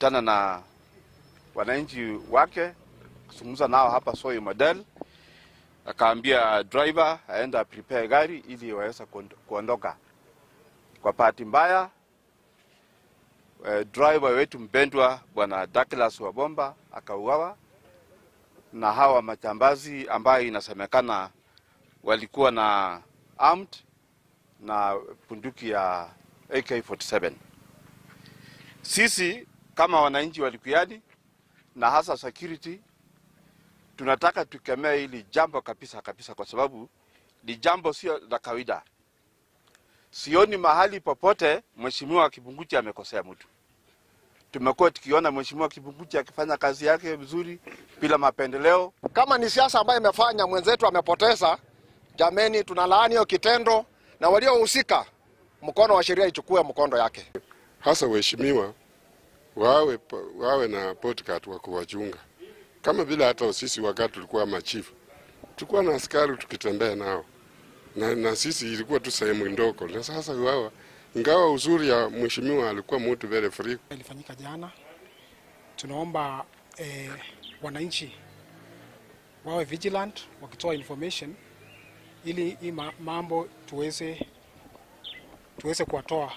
Alikutana na wananchi wake, kuzungumza nao hapa Soy Model, akaambia driver aenda prepare gari ili waweze kuondoka. Kwa bahati mbaya, driver wetu mpendwa Bwana Douglas Wabomba akauawa na hawa majambazi ambayo inasemekana walikuwa na armed na bunduki ya AK-47. Sisi kama wananchi wa Likuyani na hasa security tunataka tukemee hili jambo kabisa kabisa, kwa sababu ni jambo sio la kawaida. Sioni mahali popote Mheshimiwa Kibunguchi amekosea mtu. Tumekuwa tukiona Mheshimiwa Kibunguchi akifanya kazi yake vizuri bila mapendeleo. Kama ni siasa ambayo imefanya mwenzetu amepoteza, jameni, tunalaani hiyo kitendo na waliohusika mkono wa sheria ichukue mkondo yake. Hasa waheshimiwa wawe na bodyguard wa kuwachunga. Kama vile hata sisi wakati tulikuwa machifu, tulikuwa na askari tukitembea nao. Na sisi ilikuwa tu sehemu ndogo. Na sasa wao, ingawa uzuri ya mheshimiwa alikuwa mtu very free. Ilifanyika jana. Tunaomba wananchi wawe vigilant wakitoa information ili mambo tuweze kuwatoa.